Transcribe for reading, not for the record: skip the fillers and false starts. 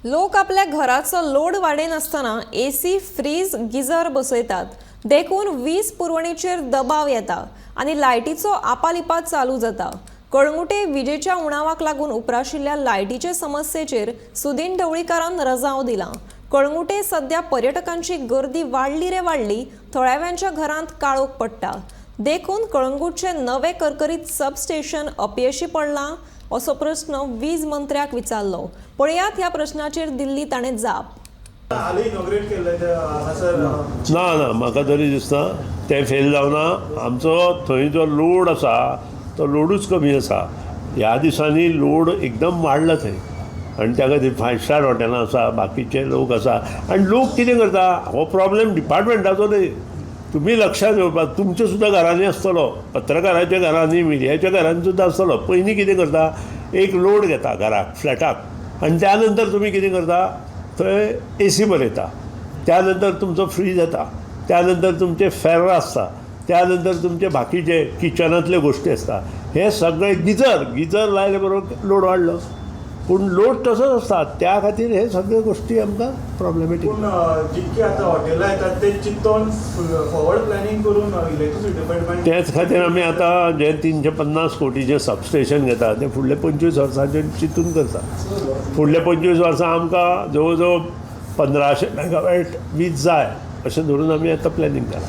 लोक आपल्या घराचो लोड वाडयनासतना एसी, फ्रीज, गिजर बसयतात. देखून वीज पुरवणेचेर दबाव येता आनी लायटीचो आपालिपा चालू जाता. कळंगुटे विजेच्या उणावाक लागून उप्राशिल्ल्या लायटीचे समस्येचेर सुदीन ढवळीकारान रजांव दिला. कळंगुटे सध्या पर्यटकांची गर्दी वाडली रे वाडली, थळाव्यांच्या घरांत काळोख पडटा. देखून कळंगूटचे नवे करकरीत सबस्टेशन अपयशी पडलां असो प्रस्न वीज मंत्र्याक विचारलो. पळयात ह्या प्रश्नाचेर दिल्ली ताणें जाप. हालीं इनॉग्रेट केल्लें तें हांगासर. ना ना, म्हाका तरी दिसना तें फेल जावना. आमचो थंय जो लोड आसा तो लोडूच कमी आसा. ह्या दिसांनी लोड एकदम वाडला थंय आनी त्या खातीर फायव स्टार हॉटेलां आसा, बाकीचे लोक आसा आनी लोक कितें करता, हो प्रॉब्लेम डिपार्टमेंटाचो न्हय. तुमी लक्षात घेवपाक, तुमच्या सुद्दां घरांनी आसतलो, पत्रकाराच्या घरांनी, मिडियाच्या घरांनी सुद्दां आसतलो. पयलीं कितें करता, एक लोड घेता घराक, फ्लॅटाक आनी त्या नंतर तुमी कितें करता, थंय एसी बरयता, त्या नंतर तुमचो फ्रीज येता, त्या नंतर तुमचे फेर्र आसता, त्या नंतर तुमचे बाकीचे किचनांतल्यो गोश्टी आसता. हे सगळे गिजर गिजर लायले बरोबर लोड वाडलो, पूण लोड तसोच आसता. त्या खातीर हे सगळे गोश्टी आमकां प्रॉब्लेमेटीक. पूण जितके आतां हॉटेलां येतात ते चिंतोन फॉरवर्ड प्लॅनिंग करून इलेक्ट्रिसिटी डिपार्टमेंट त्याच खातीर आमी आतां जे 350 कोटीचें सबस्टेशन घेता तें फुडले 25 वर्सांचेर चिंतून करता. फुडले 25 वर्सां आमकां जवळ जवळ 1500 मेगावॅट वीज जाय अशें धरून आमी आतां प्लॅनिंग केलां.